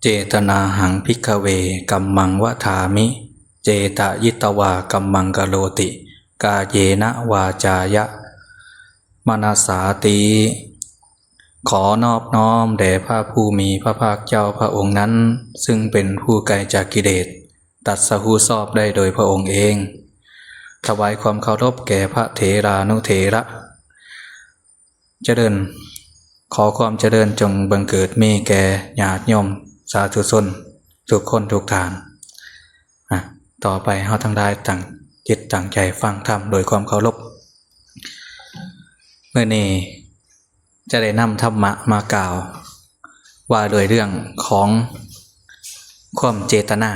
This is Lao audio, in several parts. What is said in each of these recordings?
ເຈຕະນາຫັງ ພິກຂະເວ ກັມມັງ ວະຖາມິ ເຈຕະຢິດຕະວາ ກັມມັງ ກະໂຣຕິ ກາເຍນະ ວາຈາຍະ ມະນະສາຕິ. ຂໍນອບນ້ອມແດ່ພະຜູ້ມີພະພາກເຈົ້າພະອົງນັ້ນ ຊຶ່ງເປັນຜູ້ໄກຈາກກິເລດ ຕັດສະຮູ້ຊອບໄດ້ໂດຍພະອົງເອງ. ຖວາຍຄວາມເຄົາລົບແກ່ພະເຖລານຸເຖລະ. ຈະເລີນ, ຂໍຄວາມຈະເລີນຈົ່ງບັງເກີດມີແກ່ຍາດໂຍມສາທຸຊົນທຸກຄົນທຸກທ່ານ. ອາ, ຕໍ່ໄປເຮົາທັງຫຼາຍຕັ້ງຈິດຕັ້ງໃຈຟັງທຳໂດຍຄວາມເຄົາລົບ. ມື້ນີ້ຈະໄດ້ນຳທຳມະມາກ່າວວ່າດ້ວຍເລື່ອງຂອງຄວາມເຈຕະນາ.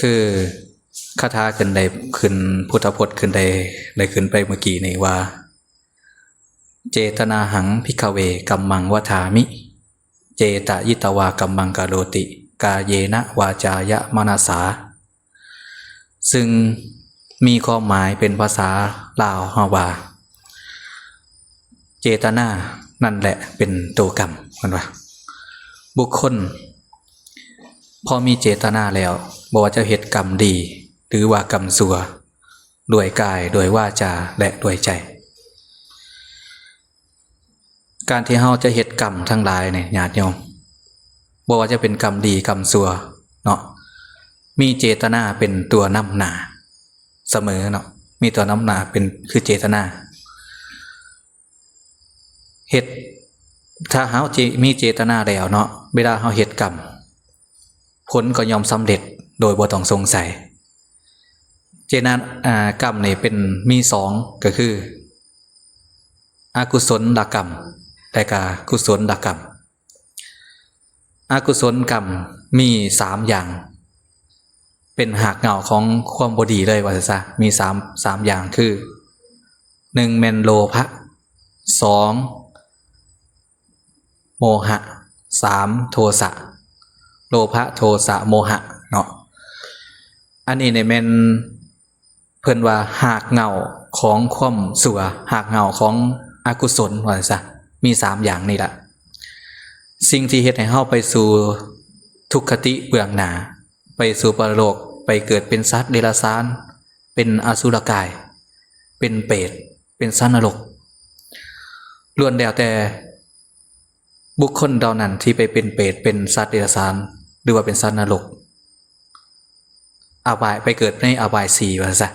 ຄືຄາຖາຂຶ້ນໄດ້ ຂຶ້ນ ພຸດທະພົດຂຶ້ນໄດ້ ໄດ້ຂຶ້ນໄປເມື່ອກີ້ນີ້ວ່າ ເຈຕະນາຫັງ ພິກຂະເວ ກັມມັງ ວະຖາມິ ເຈຕະຢິດຕະວາ ກັມມັງ ກະໂຣຕິ ກາເຍນະ ວາຈາຍະ ມະນະສາ. ຊຶ່ງມີຄວາມໝາຍເປັນພາສາລາວເຮົາວ່າ ເຈຕະນານັ້ນແຫຼະເປັນໂຕກຳ, ເພິ່ນວ່າ ບຸກຄົນພໍມີເຈຕະນາແລ້ວ, ບໍ່ວ່າຈະເຮັດກຳດີ ຫຼືວ່າກຳຊົ່ວ, ດ້ວຍກາຍ, ດ້ວຍວາຈາ ແລະ ດ້ວຍໃຈ. ການທີ່ເຮົາຈະເຮັດກຳທັງຫຼາຍນີ້ ຍາດໂຍມ, ບໍ່ວ່າຈະເປັນກຳດີກຳຊົ່ວເນາະ, ມີເຈຕະນາເປັນຕົວນຳໜ້າສະເໝີເນາະ, ມີຕົວນຳໜ້າເປັນ ຄືເຈຕະນາ. ເຮັດ, ຖ້າເຮົາເຈ, ມີເຈຕະນາແລ້ວເນາະ, ເວລາເຮົາເຮັດກຳ, ຜົນກໍຍ່ອມສຳເລັດໂດຍບໍ່ຕ້ອງສົງໄສ. ເຈນາ, ອາ, ກຳນີ້ເປັນ, ມີສອງ, ກໍຄືອະກຸສົນລະກຳ ແລະ ກະກຸສົນລະກຳ. ອະກຸສົນກຳມີສາມຢ່າງ ເປັນຮາກເຫງົ້າຂອງຄວາມບໍ່ດີເລີຍວ່າຊັ້ນຊະ. ມີສາມ, ສາມຢ່າງຄື ໜຶ່ງແມ່ນໂລພະ, ສອງໂມຫະ, ສາມໂທສະ. ໂລພະ, ໂທສະ, ໂມຫະເນາະ. ອັນນີ້ນີ້ແມ່ນ ເພິ່ນວ່າຮາກເຫງົ້າຂອງຄວາມຊົ່ວ, ຮາກເຫງົ້າຂອງອະກຸສົນວ່າຊັ້ນຊະ, ມີສາມຢ່າງນີ້ລະ. ສິ່ງທີ່ເຮັດໃຫ້ເຮົາໄປສູ່ທຸກຄະຕິເບື້ອງໜ້າ, ໄປສູ່ປະໂລກ, ໄປເກີດເປັນສັດເດຍລະສານ, ເປັນອະສຸລະກາຍ, ເປັນເປດ, ເປັນສັດນະລົກ, ລ້ວນແລ້ວແຕ່ບຸກຄົນເຫຼົ່ານັ້ນທີ່ໄປເປັນເປດ, ເປັນສັດເດຍລະສານ ຫຼືວ່າເປັນສັດນະລົກ, ອະບາຍ, ໄປເກີດໃນອະບາຍສີ່ວ່າຊັ້ນຊະ,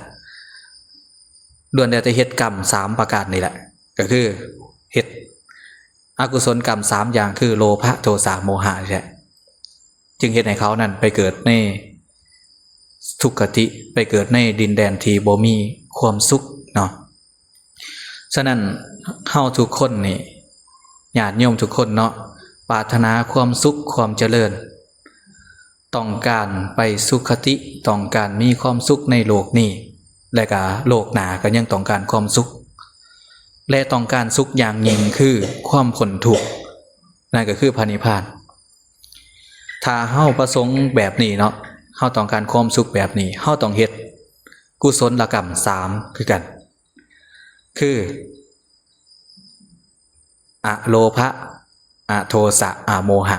ລ້ວນແລ້ວແຕ່ເຮັດກຳສາມປະການນີ້ແຫຼະ, ກໍຄືເຮັດອະກຸສົນກຳສາມຢ່າງ ຄືໂລພະ, ໂທສະ, ໂມຫະນີ້ແຫຼະ, ຈຶ່ງເຮັດໃຫ້ເຂົານັ້ນໄປເກີດໃນທຸກຄະຕິ, ໄປເກີດໃນດິນແດນທີ່ບໍ່ມີຄວາມສຸກເນາະ. ສະນັ້ນ ເຮົາທຸກຄົນນີ້ ຍາດໂຍມທຸກຄົນເນາະ ປາດຖະໜາຄວາມສຸກຄວາມຈະເລີນ, ຕ້ອງການໄປສຸຄະຕິ, ຕ້ອງການມີຄວາມສຸກໃນໂລກນີ້ ແລະກະໂລກໜ້າກໍຍັງຕ້ອງການຄວາມສຸກ ແລະຕ້ອງການສຸກຢ່າງຍິ່ງຄືຄວາມພົ້ນທຸກ, ນັ້ນກໍຄືພະນິບພານ. ຖ້າເຮົາປະສົງແບບນີ້ເນາະ, ເຮົາຕ້ອງການຄວາມສຸກແບບນີ້, ເຮົາຕ້ອງເຮັດກຸສົນລະກຳສາມຄືກັນ. ຄື ອະໂລພະ, ອະໂທສະ, ອະໂມຫະ,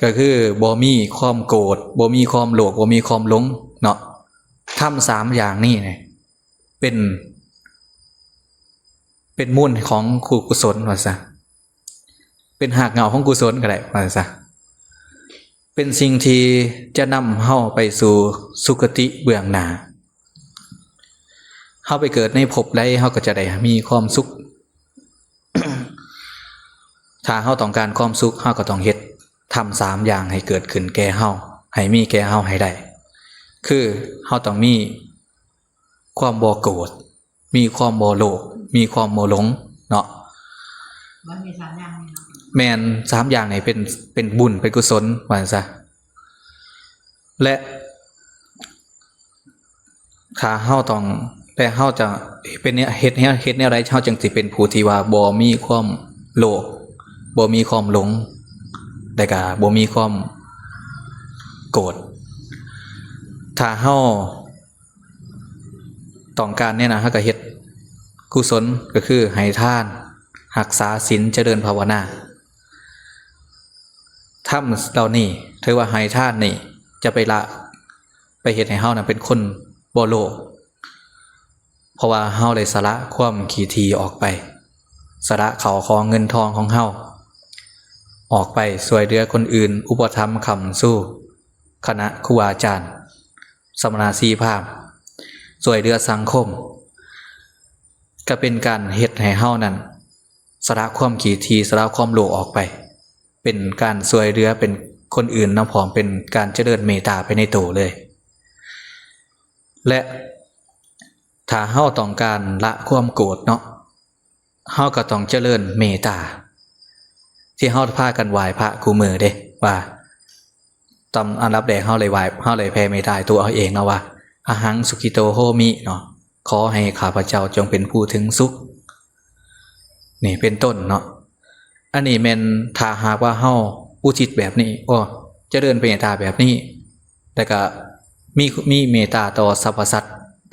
ກໍຄືບໍ່ມີຄວາມໂກດ, ບໍ່ມີຄວາມໂລບ, ບໍ່ມີຄວາມຫຼົງເນາະ. ທຳສາມຢ່າງນີ້ເປັນ, ເປັນມູນຂອງກຸ, ກຸສົນວ່າຊະ, ເປັນຮາກເຫງົ້າຂອງກຸສົນກໍໄດ້ວ່າຊະ, ເປັນສິ່ງທີ່ຈະນຳເຮົາໄປສູ່ສຸຄະຕິເບື້ອງໜ້າ. ເຮົາໄປເກີດໃນພົບໃດ ເຮົາກໍຈະໄດ້ມີຄວາມສຸກ. ຖ້າເຮົາຕ້ອງການຄວາມສຸກ, ເຮົາກໍຕ້ອງເຮັດທຳສາມຢ່າງໃຫ້ເກີດຂຶ້ນແກ່ເຮົາ, ໃຫ້ມີແກ່ເຮົາໃຫ້ໄດ້. ຄືເຮົາຕ້ອງມີຄວາມບໍ່ໂກດ, ມີຄວາມບໍ່ໂລບ, ມີຄວາມບໍ່ຫຼົງເນາະ. ມັນມີສາມຢ່າງນີ້ເນາະ. ແມ່ນ, ສາມຢ່າງນີ້ເປັນ, ເປັນບຸນ, ເປັນກຸສົນ, ວ່າຊັ້ນຊະ. ແລະ ຖ້າເຮົາຕ້ອງ, ແລະ ເຮົາຈະເປັນ, ເຮັດ, ເຮັດແນວໃດເຮົາຈຶ່ງຊິເປັນຜູ້ທີ່ວ່າບໍ່ມີຄວາມໂລບ, ບໍ່ມີຄວາມຫຼົງ, ແລະກະບໍ່ມີຄວາມໂກດ? ຖ້າເຮົາ ຕ້ອງການແນວນັ້ນ ເຮົາກໍເຮັດກຸສົນ ກໍຄືໃຫ້ທານ, ຮັກສາສິນ ຈະເລີນພາວະນາ. ທຳເຫຼົ່ານີ້ ຖືວ່າໃຫ້ທານນີ້ ຈະໄປລະ ໄປເຮັດໃຫ້ເຮົານັ້ນເປັນຄົນບໍ່ໂລບ ເພາະວ່າເຮົາໄດ້ສະຫຼະຄວາມຂີ້ຖີ່ອອກໄປ, ສະຫຼະເຂົ້າຂອງເງິນທອງຂອງເຮົາອອກໄປ ຊ່ວຍເຫຼືອຄົນອື່ນ, ອຸປະຖຳຄ້ຳຊູຄະນະຄູອາຈານ, ສະມະນະຊີພາມ, ຊ່ວຍເຫຼືອສັງຄົມ, ກະເປັນການເຮັດໃຫ້ເຮົານັ້ນສະຫຼະຄວາມຂີ້ຖີ່, ສະຫຼະຄວາມໂລບອອກໄປ, ເປັນການຊ່ວຍເຫຼືອເປັນຄົນອື່ນນຳພ້ອມ, ເປັນການຈະເລີນເມດຕາໄປໃນໂຕເລີຍ. ແລະ ຖ້າເຮົາຕ້ອງການລະຄວາມໂກດເນາະ, ເຮົາກໍຕ້ອງຈະເລີນເມດຕາ ທີ່ເຮົາພາກັນໄຫວ້ພະຄູ່ມື້ເດ້ ວ່າຕຳ ອັນດັບແລກເຮົາໄດ້ໄຫວ້ ເຮົາໄດ້ແຜ່ເມດຕາໃຫ້ຕົວເຮົາເອງເນາະ ວ່າ ອະຫັງສຸກິໂຕໂຫມິ ເນາະ, ຂໍໃຫ້ຂ້າພະເຈົ້າຈົ່ງເປັນຜູ້ເຖິງສຸກ ນີ້ເປັນຕົ້ນເນາະ. ອັນນີ້ແມ່ນຖ້າຫາກວ່າເຮົາອຸທິດແບບນີ້ ໂອ້ ຈະເລີນເມດຕາແບບນີ້ ແລ້ວກະມີ ມີເມດຕາຕໍ່ສັບພະສັດ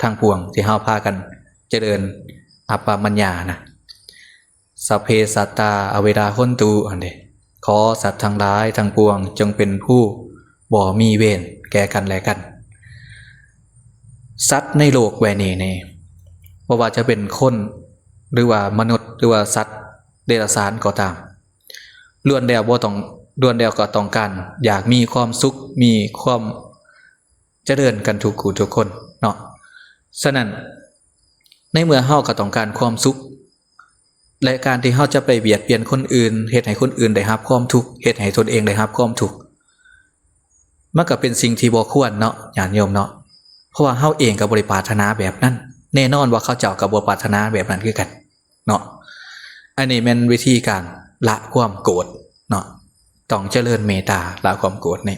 ທັງປວງ ທີ່ເຮົາພາກັນຈະເລີນອັບປະມັນຍານະ ສັບເພສັດຕາອະເວລາຫົນຕຸ ຫັ້ນເດ ຂໍສັດທັງຫຼາຍທັງປວງຈົ່ງເປັນຜູ້ບໍ່ມີເວນແກ່ກັນແລະກັນ. ສັດໃນໂລກໃບນີ້ນີ້ ບໍ່ວ່າຈະເປັນຄົນ ຫຼືວ່າມະນຸດ ຫຼືວ່າສັດເດຍລະສານກໍຕາມ ລ້ວນແລ້ວບໍ່ຕ້ອງ ລ້ວນແລ້ວກໍຕ້ອງການຢາກມີຄວາມສຸກ ມີຄວາມຈະເລີນກັນທຸກຜູ້ທຸກຄົນເນາະ. ສະນັ້ນ ໃນເມື່ອເຮົາກໍຕ້ອງການຄວາມສຸກ ແລະ ການທີ່ເຮົາຈະໄປບຽດບຽນຄົນອື່ນ ເຮັດໃຫ້ຄົນອື່ນໄດ້ຮັບຄວາມທຸກ ເຮັດໃຫ້ຕົນເອງໄດ້ຮັບຄວາມທຸກ ມັນກໍເປັນສິ່ງທີ່ບໍ່ຄວນເນາະ ຍາດໂຍມເນາະ, ເພາະວ່າເຮົາເອງກໍບໍ່ໄດ້ປາດຖະໜາແບບນັ້ນ, ແນ່ນອນວ່າເຂົາເຈົ້າກໍບໍ່ປາດຖະໜາແບບນັ້ນຄືກັນເນາະ. ອັນນີ້ແມ່ນວິທີການລະຄວາມໂກດເນາະ, ຕ້ອງຈະເລີນເມດຕາ ລະຄວາມໂກດນີ້.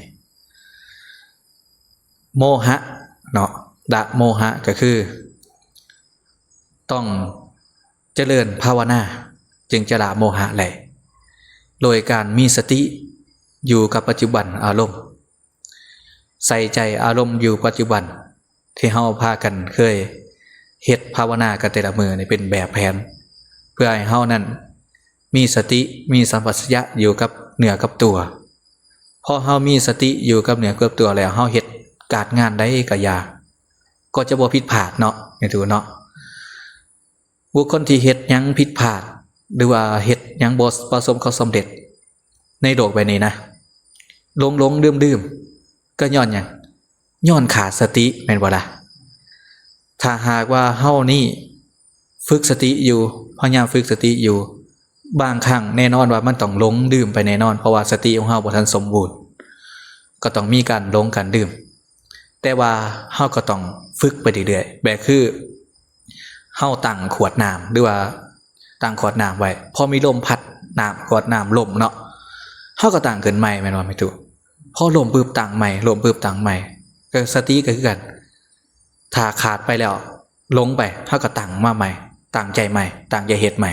ໂມຫະເນາະ, ລະໂມຫະກໍຄື ຕ້ອງຈະເລີນພາວະນາ ຈຶ່ງຈະລະໂມຫະໄດ້ ໂດຍການມີສະຕິຢູ່ກັບປັດຈຸບັນອາລົມ, ໃສ່ໃຈອາລົມຢູ່ປັດຈຸບັນ ທີ່ເຮົາພາກັນເຄີຍເຮັດພາວະນາກັນແຕ່ລະມື້ນີ້ເປັນແບບແຜນ ເພື່ອໃຫ້ເຮົານັ້ນມີສະຕິ ມີສຳປະຊັນຍະຢູ່ກັບເນື້ອກັບຕົວ. ພໍເຮົາມີສະຕິຢູ່ກັບເນື້ອກັບຕົວແລ້ວ ເຮົາເຮັດການງານໃດກໍຢ່າ ກໍຈະບໍ່ຜິດພາດເນາະ ແມ່ນຢູ່ເນາະ. ບຸກຄົນທີ່ເຮັດຫຍັງຜິດພາດ ຫຼືວ່າເຮັດຫຍັງບໍ່ປະສົບຄວາມສຳເລັດໃນໂລກໃບນີ້ນະ ຫຼົງໆລືມໆ ກໍຍ້ອນຫຍັງ? ຍ້ອນຂາດສະຕິ ແມ່ນບໍ່ລະ? ຖ້າຫາກວ່າເຮົານີ້ຝຶກສະຕິຢູ່ ພະຍາຍາມຝຶກສະຕິຢູ່ ບາງຄັ້ງແນ່ນອນວ່າມັນຕ້ອງຫຼົງລືມໄປແນ່ນອນ ເພາະວ່າສະຕິຂອງເຮົາບໍ່ທັນສົມບູນ ກໍຕ້ອງມີການຫຼົງການລືມ. ແຕ່ວ່າເຮົາກໍຕ້ອງຝຶກໄປເລື້ອຍໆ ແບບຄືເຮົາຕັ້ງຂວດນ້ຳ ຫຼືວ່າຕັ້ງຂວດນ້ຳໄວ້ ພໍມີລົມພັດນ້ຳ ຂວດນ້ຳລົ້ມເນາະ ເຮົາກໍຕັ້ງຂຶ້ນໃໝ່ ແມ່ນບໍ່ແມ່ຕູ້? ພໍລົ້ມປຶບຕັ້ງໃໝ່ ລົ້ມປຶບຕັ້ງໃໝ່ ກໍສະຕິກໍຄືກັນ ຖ້າຂາດໄປແລ້ວ ຫຼົງໄປ ເຮົາກໍຕັ້ງມາໃໝ່ ຕັ້ງໃຈໃໝ່ ຕັ້ງໃຈເຮັດໃໝ່.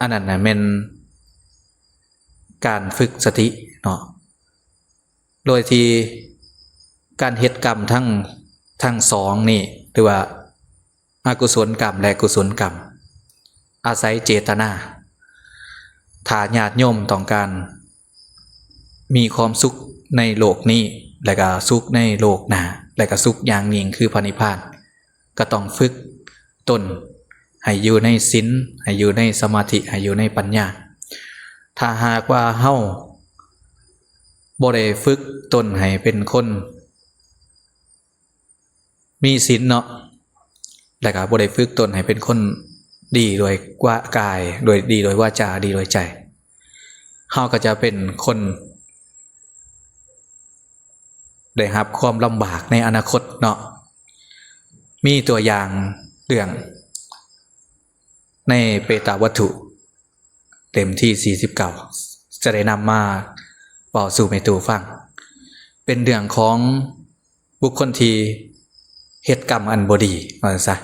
ອັນນັ້ນນະແມ່ນການຝຶກສະຕິເນາະ ໂດຍທີ່ການເຮັດກຳທັງ ທັງສອງນີ້ ຫຼືວ່າອະກຸສົນກຳ ແລະ ກຸສົນກຳ ອາໄສເຈດຕະນາ. ຖ້າຍາດໂຍມຕ້ອງການມີຄວາມສຸກໃນໂລກນີ້ ແລະກະສຸກໃນໂລກໜ້າ ແລະກະສຸກຢ່າງຍິ່ງຄືພະນິບພານ ກໍຕ້ອງຝຶກຕົນໃຫ້ຢູ່ໃນສິນ ໃຫ້ຢູ່ໃນສະມາທິ ໃຫ້ຢູ່ໃນປັນຍາ. ຖ້າຫາກວ່າເຮົາບໍ່ໄດ້ຝຶກຕົນໃຫ້ເປັນຄົນ ມີສິນເນາະ ແລ້ວກໍບໍ່ໄດ້ຝຶກຕົນໃຫ້ເປັນຄົນດີໂດຍກາຍ ໂດຍດີໂດยวາຈາ ດີໂດຍໃຈ ເຮົາກໍຈະເປັນຄົນໄດ້ຮັບຄວາມລຳບາກໃນອະນາຄົດເນາະ. ມີຕົວຢ່າງເລື່ອງໃນເປຕາວັດຖຸ ເຫຼັ້ມທີສີ່ສິບເກົ້າ ຈະໄດ້ນຳມາເວົ້າສູ່ແມ່ຕູ້ຟັງ ເປັນເລື່ອງຂອງບຸກຄົນທີ່ເຮັດກຳອັນບໍ່ດີ ວ່າຊັ້ນຊະ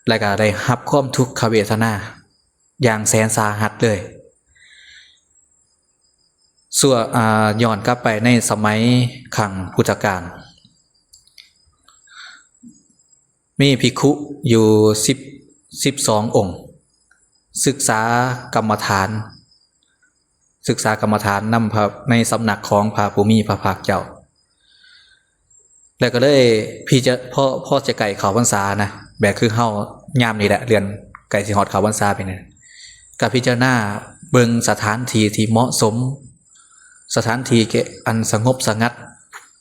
ແລະກະໄດ້ຮັບຄວາມທຸກຂະເວທະນາຢ່າງແສນສາຫັດເລີຍ. ສ່ວນ ອາ ຍ້ອນກັບໄປໃນສະໄໝຄັ້ງພຸດທະການ ມີພິກຂຸຢູ່ສິບ ສິບສອງອົງ ສຶກສາກຳມະຖານ ສຶກສາກຳມະຖານນຳພະ ໃນສຳນັກຂອງພະຜູ້ມີພະພາກເຈົ້າ ແລ້ວກໍເລີຍພິຈະ ພໍ ພໍຈະໃກ້ເຂົ້າພັນສານະ ແບບຄືເຮົາຍາມນີ້ແຫຼະ ເດືອນໃກ້ຊິຮອດເຂົ້າພັນສາໄປນີ້ ກໍພິຈາລະນາເບິ່ງສະຖານທີ່ທີ່ເໝາະສົມ ສະຖານທີ່ແກ່ອັນສະຫງົບສະຫງັດ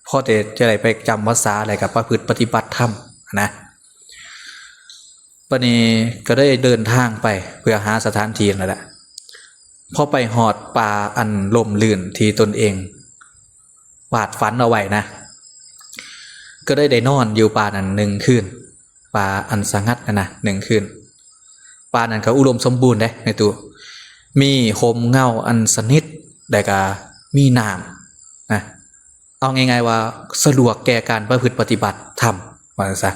ພໍທີ່ຈະໄດ້ໄປຈຳວັດສາ ແລ້ວກໍປະພຶດປະຕິບັດທຳນະ. ບັດນີ້ກໍໄດ້ເດີນທາງໄປເພື່ອຫາສະຖານທີ່ນັ້ນແຫຼະ. ພໍໄປຮອດປ່າອັນຮົ່ມລື່ນທີ່ຕົນເອງວາດຝັນເອົາໄວ້ນະ ກໍໄດ້ ໄດ້ນອນຢູ່ປ່ານັ້ນໜຶ່ງຄືນ, ປ່າອັນສະຫງັດນັ້ນນະ ໜຶ່ງຄືນ. ປ່ານັ້ນກໍອຸດົມສົມບູນເດ້ ແມ່ຕູ້, ມີຮົ່ມເງົາອັນສະໜິດ ແລ້ວກໍມີນ້ຳນະ. ເອົາງ່າຍໆວ່າສະດວກແກ່ການປະພຶດປະຕິບັດທຳ ວ່າຊັ້ນຊະ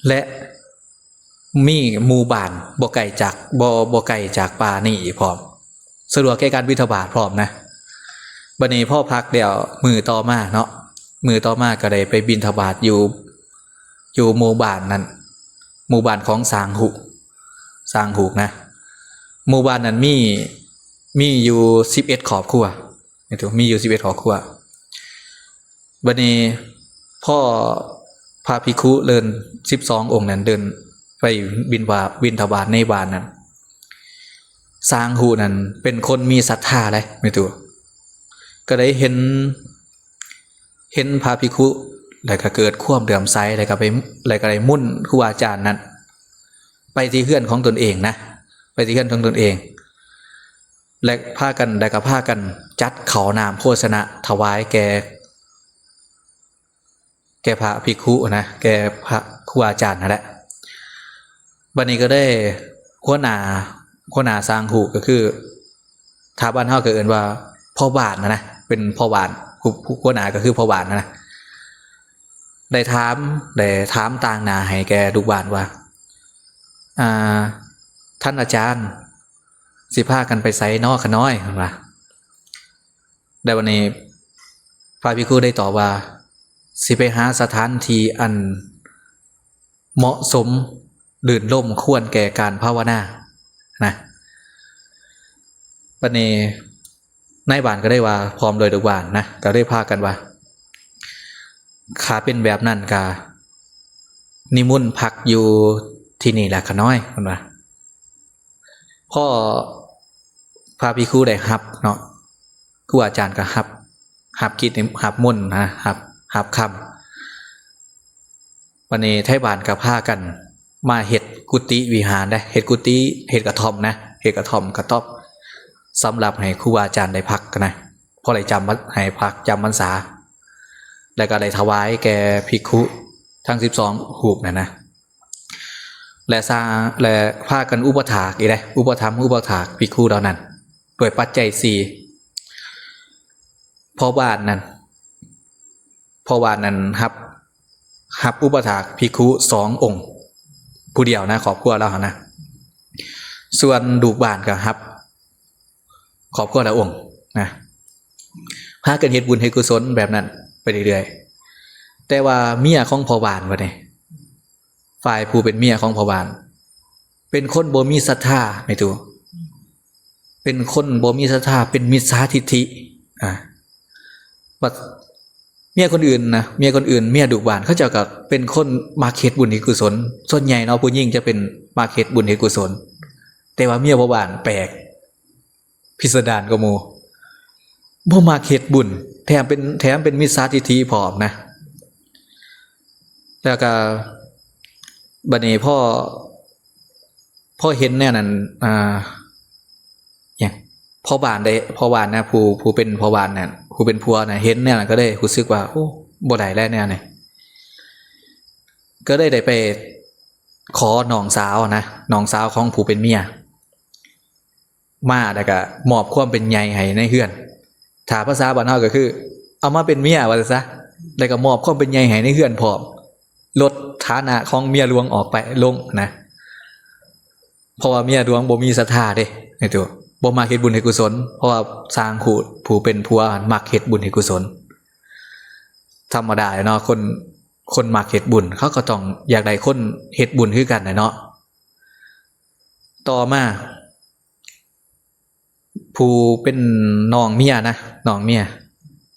ແລະ ມີໝູ່ບ້ານບໍ່ໄກຈາກ ບໍ່ ບໍ່ໄກຈາກປ່ານີ້ອີກພ້ອມ, ສະດວກແກ່ການບິນທະບາດພ້ອມນະ. ບັດນີ້ພໍພັກແລ້ວມື້ຕໍ່ມາເນາະ, ມື້ຕໍ່ມາກໍໄດ້ໄປບິນທະບາດຢູ່ ຢູ່ໝູ່ບ້ານນັ້ນ, ໝູ່ບ້ານຂອງຊ່າງຮູບ ຊ່າງຮູບນະ. ໝູ່ບ້ານນັ້ນມີ ມີຢູ່ສິບເອັດຄອບຄົວ ມີຢູ່ສິບເອັດຄອບຄົວ. ບັດນີ້ພໍພະພິກຂຸເລີນສິບສອງອົງນັ້ນເດີນໄປບິນ ວ່າ ບິນທະບາດໃນບ້ານນັ້ນ, ຊ່າງຮູບນັ້ນເປັນຄົນມີສັດທາເດ້ ແມ່ຕູ້, ກໍໄດ້ເຫັນ ເຫັນພະພິກຂຸ ແລ້ວກໍເກີດຄວາມເຫຼື້ອມໃສ ແລ້ວກໍໄປ ແລ້ວກໍໄດ້ມົນຄູອາຈານນັ້ນໄປທີ່ເຮືອນຂອງຕົນເອງນະ, ໄປທີ່ເຮືອນຂອງຕົນເອງ ແລະ ພາກັນ ແລ້ວກໍພາກັນຈັດເຂົ້ານ້ຳໂພຊະນະຖະຫວາຍແກ່ ແກ່ພະພິກຂຸນະ ແກ່ພະຄູອາຈານຫັ້ນແຫຼະ. ບັດນີ້ກໍໄດ້ຫົວໜ້າ ຫົວໜ້າຊ່າງຮູບ ກໍຄື ຖ້າບ້ານເຮົາກໍເອີ້ນວ່າພໍ່ບ້ານນະ ເປັນພໍ່ບ້ານ, ຜູ້ ຜູ້ຫົວໜ້າກໍຄືພໍ່ບ້ານນະ ໄດ້ຖາມ ໄດ້ຖາມຕາງໜ້າໃຫ້ແກ່ລູກບ້ານວ່າ ອ່າ ທ່ານອາຈານ ຊິພາກັນໄປໃສນໍຂະນ້ອຍ? ເພິ່ນວ່າ. ແລ້ວບັດນີ້ພະພິກຂຸໄດ້ຕອບວ່າ ຊິໄປຫາສະຖານທີ່ອັນເໝາະສົມ ລື່ນລົມຄວນແກ່ການພາວະນານະ. ບັດນີ້ນາຍບ້ານກໍໄດ້ວ່າ ພ້ອມດ້ວຍລູກບ້ານນະ ກໍໄດ້ພາກັນວ່າ ຖ້າເປັນແບບນັ້ນກໍນິມົນພັກຢູ່ທີ່ນີ້ລະຂະນ້ອຍ ເພິ່ນວ່າ. ພໍພະພິກຂຸໄດ້ຮັບເນາະ, ຄູອາຈານກໍຮັບ ຮັບກິດ ຮັບມົນນະ ຮັບ ຮັບຄຳ. ບັດນີ້ໄທບ້ານກໍພາກັນມາເຮັດກຸຕິວິຫານເດ້ ເຮັດກຸຕິ ເຮັດກະທ່ອມນະ ເຮັດກະທ່ອມກະຕ໊ອບ ສຳລັບໃຫ້ຄູອາຈານໄດ້ພັກນະ, ພໍໄດ້ຈຳວັນ ໃຫ້ພັກຈຳວັນສາ ແລ້ວກໍໄດ້ຖະຫວາຍແກ່ພິກຂຸທັງສິບສອງຮູບນັ້ນນະ. ແລະ ສາ ແລະ ພາກັນອຸປະຖາກອີກເດ້ ອຸປະຖຳ ອຸປະຖາກພິກຂຸເຫຼົ່ານັ້ນດ້ວຍປັດໄຈສີ່. ພໍ່ບ້ານນັ້ນ ພໍ່ບ້ານນັ້ນຮັບ ຮັບອຸປະຖາກພິກຂຸສອງອົງ ຜູ້ດຽວນະ ຄອບຄົວລາວຫັ້ນນະ, ສ່ວນລູກບ້ານກໍຮັບຄອບຄົວລະອົງນະ. ພາກັນເຮັດບຸນເຮັດກຸສົນແບບນັ້ນໄປເລື້ອຍໆ. ແຕ່ວ່າເມຍຂອງພໍ່ບ້ານບັດນີ້ ຝ່າຍຜູ້ເປັນເມຍຂອງພໍ່ບ້ານ ເປັນຄົນບໍ່ມີສັດທາ ແມ່ຕູ້, ເປັນຄົນບໍ່ມີສັດທາ ເປັນມິດສາທິດຖິ ອ່າ ບັດເມຍຄົນອື່ນນະ ເມຍຄົນອື່ນ ເມຍລູກບ້ານ ເຂົາເຈົ້າກໍເປັນຄົນມັກເຮັດບຸນເຮັດກຸສົນ. ສ່ວນໃຫຍ່ເນາະ ຜູ້ຍິງຈະເປັນມັກເຮັດບຸນເຮັດກຸສົນ, ແຕ່ວ່າເມຍພໍ່ບ້ານແປກ ພິສະດານກວ່າໝູ່ ບໍ່ມັກເຮັດບຸນ ແຖມເປັນ ແຖມເປັນມິດສາທິດຖິພ້ອມນະ. ແລ້ວກໍບັດນີ້ພໍ ພໍເຫັນແນວນັ້ນ ອ່າ ຫຍັງ ພໍ່ບ້ານໄດ້ ພໍ່ບ້ານນະ ຜູ້ ຜູ້ເປັນພໍ່ບ້ານນະ ຜູ້ເປັນຜົວນະ ເຫັນແນວນັ້ນກໍເລີຍຮູ້ສຶກວ່າ ໂອ້ ບໍ່ໄດ້ແລ້ວແນວນີ້. ກໍເລີຍໄດ້ໄປຂໍນ້ອງສາວນະ ນ້ອງສາວຂອງຜູ້ເປັນເມຍ ມາ ແລ້ວກໍມອບຄວາມເປັນໃຫຍ່ໃຫ້ໃນເຮືອນ. ຖ້າພາສາບ້ານເຮົາກໍຄື ເອົາມາເປັນເມຍວ່າຊັ້ນຊະ, ແລ້ວກໍມອບຄວາມເປັນໃຫຍ່ໃຫ້ໃນເຮືອນພ້ອມ, ລົດຖານະຂອງເມຍຫຼວງອອກໄປລົງນະ. ເພາະວ່າເມຍຫຼວງບໍ່ມີສັດທາເດ້ ໃນຕົວ ບໍ່ມັກເຮັດບຸນເຮັດກຸສົນ, ເພາະວ່າຊ່າງຄູດ ຜູ້ເປັນຜົວຫັ້ນມັກເຮັດບຸນເຮັດກຸສົນ. ທຳມະດາເນາະ ຄົນ ຄົນມັກເຮັດບຸນ ເຂົາກໍຕ້ອງຢາກໄດ້ຄົນເຮັດບຸນຄືກັນແຫຼະເນາະ. ຕໍ່ມາ ຜູ້ເປັນນ້ອງເມຍນະ ນ້ອງເມຍ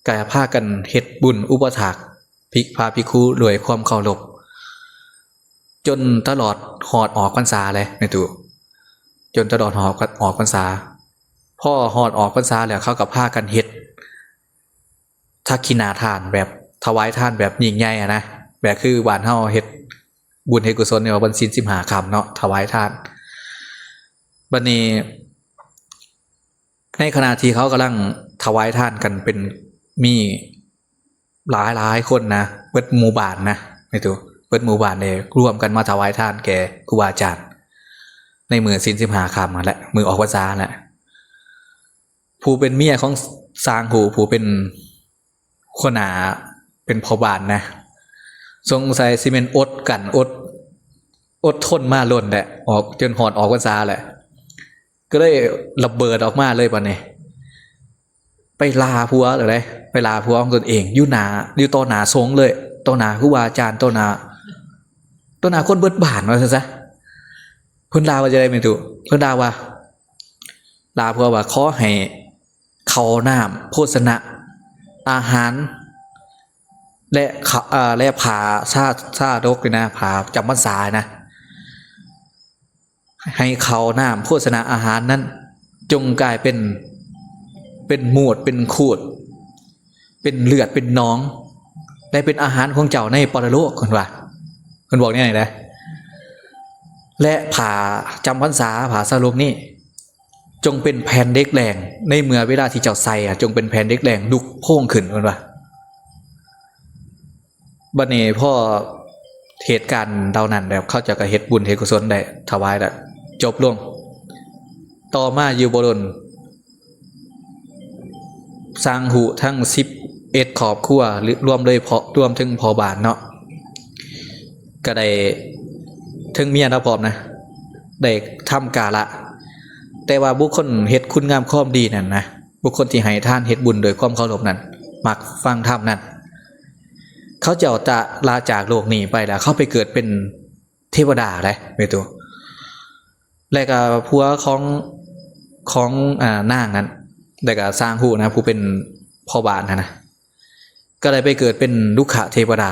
ກໍພາກັນເຮັດບຸນອຸປະຖາກພິກ ພະພິກຂຸດ້ວຍຄວາມເຄົາລົບ ຈົນຕະຫຼອດຮອດອອກພັນສາເລີຍ ແມ່ຕູ້ ຈົນຕະຫຼອດຮອດອອກພັນສາ. ພໍຮອດອອກພັນສາແລ້ວ ເຂົາກໍພາກັນເຮັດທັກຂິນາທານ ແບບຖວາຍທານແບບຍິ່ງໃຫຍ່ຫັ້ນນະ ແບບຄືບ້ານເຮົາເຮັດບຸນເຮັດກຸສົນ ເອີ້ນວ່າວັນສິນສິບຫ້າຄ່ຳເນາະ ຖວາຍທານ. ບັດນີ້ ໃນຂະນະທີ່ເຂົາກຳລັງຖວາຍທານກັນເປັນ ມີຫຼາຍໆຄົນນະ ເບິດໝູ່ບ້ານນະ ແມ່ນຕົວະ ເບິດໝູ່ບ້ານເດ້ ລວມກັນມາຖວາຍທານແກ່ຄູບາອາຈານ ໃນມື້ສິນສິບຫ້າຄ່ຳຫັ້ນແຫຼະ ມື້ອອກພັນສາຫັ້ນແຫຼະ. ຜູ້ເປັນເມຍຂອງຊ່າງຫູ ຜູ້ເປັນຫົວໜ້າ ເປັນພໍ່ບ້ານນະ ສົງໄສຊິແມ່ນອົດກັ້ນ ອົດ ອົດທົນມາດົນແຫຼະ ອອກ ຈົນຮອດອອກພັນສາແຫຼະ ກໍເລີຍລະເບີດອອກມາເລີຍບັດນີ້ ໄປລາຜົວເລີຍ ໄປລາຜົວຂອງຕົນເອງ ຢູ່ໜ້າ ຢູ່ຕໍ່ໜ້າສົງເລີຍ ຕໍ່ໜ້າຄູບາອາຈານ ຕໍ່ໜ້າ ຕໍ່ໜ້າຄົນເບິດບ້ານ ວ່າຊັ້ນຊະ. ເພິ່ນລາວ່າຈັ່ງໃດແມ່ຕູ້? ເພິ່ນລາວ່າ ລາຜົວວ່າ ຂໍໃຫ້ເຂົ້ານ້ຳ ໂພຊະນະ ອາຫານ ແລະ ຂະ ເອີ ແລະ ຜ້າຊາ ຊາດົກນີ້ນະ ຜ້າຈຳພັນສານະ ໃຫ້ເຂົ້ານ້ຳ ໂພຊະນະອາຫານນັ້ນ ຈົ່ງກາຍເປັນ ເປັນມູດ ເປັນຂູດ ເປັນເລືອດ ເປັນໜອງ ແລະ ເປັນອາຫານຂອງເຈົ້າໃນປະລະໂລກ ເພິ່ນວ່າ ເພິ່ນບອກແນວນີ້ເດ້. ແລະ ຜ້າຈຳພັນສາ ຜ້າຊາດົກນີ້ ຈົ່ງເປັນແຜ່ນເຫຼັກແຫຼງ ໃນເມື່ອເວລາທີ່ເຈົ້າໃສ່ ຈົ່ງເປັນແຜ່ນເຫຼັກແຫຼງລຸກໂພງຂຶ້ນ ເພິ່ນວ່າ. ບັດນີ້ພໍເຫດການເຫຼົ່ານັ້ນແລ້ວ ເຂົາເຈົ້າກໍເຮັດບຸນເຮັດກຸສົນໄດ້ ຖວາຍແລ້ວ ຈົບລົງ. ຕໍ່ມາຢູ່ບໍ່ດົນ ຊ່າງຫູທັງສິບເອັດຄອບຄົວ ລວມເລີຍ ລວມເຖິງພໍ່ບ້ານເນາະ ກໍໄດ້ ເຖິງເມຍລາວພ້ອມນະ ໄດ້ທຳກາລະ. ແຕ່ວ່າບຸກຄົນເຮັດຄຸນງາມຄວາມດີນັ້ນນະ ບຸກຄົນທີ່ໃຫ້ທານເຮັດບຸນດ້ວຍຄວາມເຄົາລົບນັ້ນ ມັກຟັງທຳນັ້ນ ເຂົາເຈົ້າຈະລາຈາກໂລກນີ້ໄປແລ້ວ ເຂົາໄປເກີດເປັນເທວະດາເດ້ ແມ່ນຕົວະ. ແລະກະຜົວຂອງ ຂອງ ອາ ນາງນັ້ນ ແລະກະຊ່າງຫູນະ ຜູ້ເປັນພໍ່ບ້ານຫັ້ນນະ ກໍໄດ້ໄປເກີດເປັນລຸກຂະເທວະດາ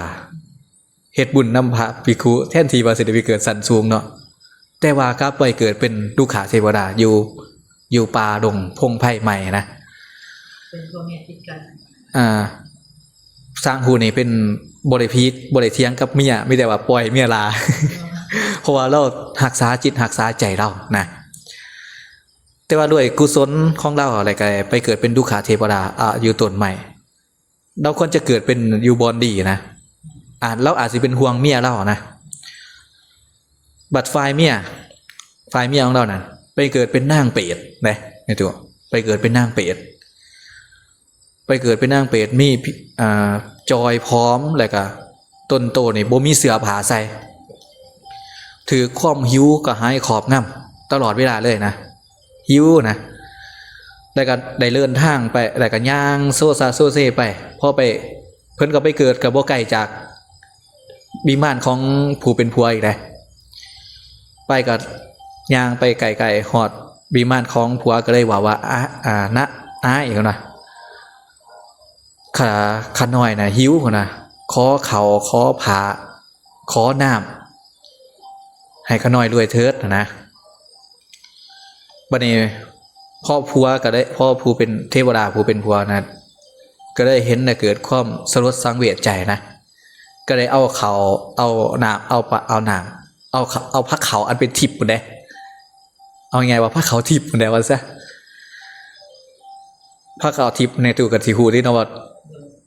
ເຮັດບຸນນຳພະພິກຂຸ ແທນທີ່ວ່າຊິໄດ້ໄປເກີດຊັ້ນສູງເນາະ ແຕ່ວ່າກັບໄປເກີດເປັນລຸກຂະເທວະດາ ຢູ່ ຢູ່ປ່າດົງພົງໄພໃໝ່ນະ ເປັນຜົວເມຍຕິດກັນ. ອາ ຊ່າງຫູນີ້ເປັນ ບໍ່ໄດ້ຜິດ ບໍ່ໄດ້ຖຽງກັບເມຍ ມີແຕ່ວ່າປ່ອຍເມຍລາ ເພາະວ່າລາວຮັກສາຈິດຮັກສາໃຈລາວນະ. ແຕ່ວ່າດ້ວຍກຸສົນຂອງລາວ ແລ້ວກໍໄປເກີດເປັນລຸກຂະເທວະດາ ອາ ຢູ່ຕົ້ນໄມ້ ລາວຄວນຈະເກີດເປັນຢູ່ບ່ອນດີນະ ອາ ລາວອາດຊິເປັນຫ່ວງເມຍລາວນະ. ບັດຝ່າຍເມຍ ຝ່າຍເມຍຂອງລາວນັ້ນ ໄປເກີດເປັນນາງເປດເດ້ ແມ່ນຕົວະ ໄປເກີດເປັນນາງເປດ ໄປເກີດເປັນນາງເປດ ມີ ອາ ຈ່ອຍຜອມ ແລ້ວກະຕົນໂຕນີ້ບໍ່ມີເສື້ອຜ້າໃສ່ ຖືກຄວາມຫິວກະຫາຍຄອບງຳຕະຫຼອດເວລາເລີຍນະ ຫິວນະ. ແລ້ວກະໄດ້ເດີນທາງໄປ ແລ້ວກະຍ່າງໂຊຊາໂຊເຊໄປ ພໍໄປ ເພິ່ນກໍໄປເກີດກໍບໍ່ໄກຈາກວິມານຂອງຜູ້ເປັນຜົວອີກເດ້. ໄປກໍຍ່າງໄປໃກ້ໆ ຮອດວິມານຂອງຜົວ ກໍເລີຍເວົ້າວ່າ ອາ ອາ ນະ ອາຍ ເພິ່ນວ່າ ຂ້າ ຂ້ານ້ອຍນະຫິວ ເພິ່ນວ່າ ຂໍເຂົ້າ ຂໍຜ້າ ຂໍນ້ຳ ໃຫ້ຂ້ານ້ອຍດ້ວຍເຖີດ ນະ. ບັດນີ້ພໍຜົວກໍໄດ້ ພໍຜູ້ເປັນເທວະດາ ຜູ້ເປັນຜົວນະ ກໍໄດ້ເຫັນ ແລະ ເກີດຄວາມສະຫຼົດສັງເວດໃຈນະ ກໍໄດ້ເອົາເຂົ້າ ເອົານ້ຳ ເອົາປະ ເອົານ້ຳ ເອົາເຂົ້າ ເອົາພາເຂົ້າອັນເປັນທິບພຸ້ນເດ້ ເອົາງ່າຍໆວ່າພາເຂົ້າທິບພຸ້ນເດ້ວ່າຊະ. ພາເຂົ້າທິບໃນຕູ້ກໍຊິຮູ້ເດ້ເນາະວ່າ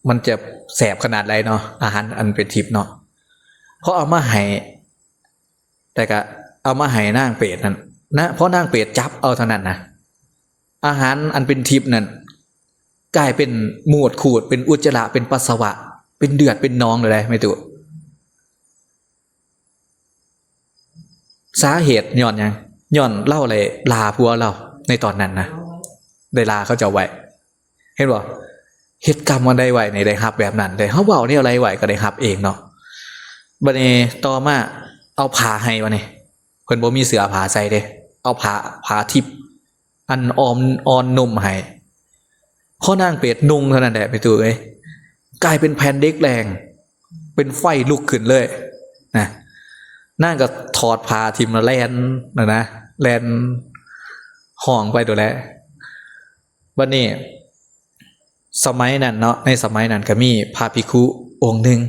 ມັນຈະແຊບຂະໜາດໃດເນາະ ອາຫານອັນເປັນທິບເນາະ. ພໍເອົາມາໃຫ້ ແຕ່ກະເອົາມາໃຫ້ນາງເປດນັ້ນນະ ພໍນາງເປດຈັບເອົາເທົ່ານັ້ນນະ ອາຫານອັນເປັນທິບນັ້ນ ກາຍເປັນມູດຂູດ ເປັນອຸດຈະລະ ເປັນປັດສະວະ ເປັນເລືອດ ເປັນໜອງເລີຍເດ້ ແມ່ຕູ້. ສາເຫດຍ້ອນຫຍັງ? ຍ້ອນລາວໄດ້ລາຜົວລາວໃນຕອນນັ້ນນະ ໄດ້ລາເຂົາເຈົ້າໄວ້. ເຫັນບໍ່? ເຮັດກຳອັນໃດໄວ້ນີ້ໄດ້ຮັບແບບນັ້ນເດ້ ເຮົາເວົ້າແນວໃດໄວ້ກໍໄດ້ຮັບເອງເນາະ. ບັດນີ້ຕໍ່ມາເອົາຜ້າໃຫ້ ບັດນີ້ເພິ່ນບໍ່ມີເສື້ອຜ້າໃສ່ເດ້ ເອົາຜ້າ ຜ້າທິບອັນອ່ອນ ອ່ອນນຸ່ມໃຫ້. ພໍນາງເປດນຸ່ງເທົ່ານັ້ນແຫຼະ ແມ່ຕູ້ເອີຍ, ກາຍເປັນແຜ່ນເຫຼັກແຫຼງ ເປັນໄຟລຸກຂຶ້ນເລີຍນະ. ນາງກໍຖອດຜ້າຖິ້ມແລ້ວແລ່ນນະ ແລ່ນຮ້ອງໄປໂດດແຫຼະ. ບັດນີ້ ສະໄໝນັ້ນເນາະ ໃນສະໄໝນັ້ນກໍມີພະພິກຂຸອົງໜຶ່ງ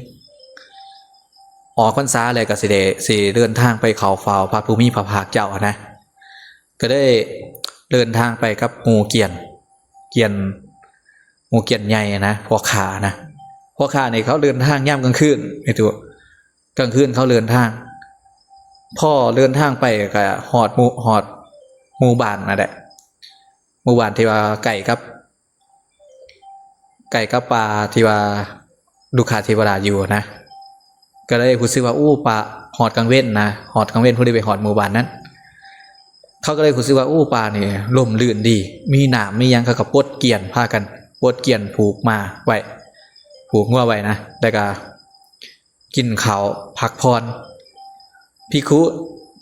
ອອກພັນສາແລ້ວ ກໍຊິໄດ້ ຊິເດີນທາງໄປເຂົ້າເຝົ້າພະຜູ້ມີພະພາກເຈົ້າຫັ້ນນະ. ກໍໄດ້ເດີນທາງໄປກັບໝູ່ກຽນ ກຽນ ໝູ່ກຽນໃຫຍ່ນະ ພວກຂ້ານະ. ພວກຂ້ານີ້ເຂົາເດີນທາງຍາມກາງຄືນ ແມ່ຕູ້, ກາງຄືນເຂົາເດີນທາງ. ພໍເດີນທາງໄປກໍຮອດໝູ່ ຮອດໝູ່ບ້ານນັ້ນແຫຼະ ໝູ່ບ້ານທີ່ວ່າໃກ້ກັບ ໃກ້ກັບປ່າທີ່ວ່າລຸກຂະເທວະດາຢູ່ນະ. ກໍເລີຍຮູ້ສຶກວ່າ ໂອ້ ປ່າ ຮອດກາງເວັນນະ ຮອດກາງເວັນ ພໍດີໄປຮອດໝູ່ບ້ານນັ້ນ. ເຂົາກໍເລີຍຮູ້ສຶກວ່າ ໂອ້ ປ່ານີ້ຮົ່ມລື່ນດີ ມີນ້ຳມີຫຍັງ. ເຂົາກໍປົດກຽນ ພາກັນປົດກຽນຜູກມ້າໄວ້ ຜູກງົວໄວ້ນະ ແລ້ວກໍ ກິນເຂົ້າພັກຜ່ອນ. ພິກຂຸ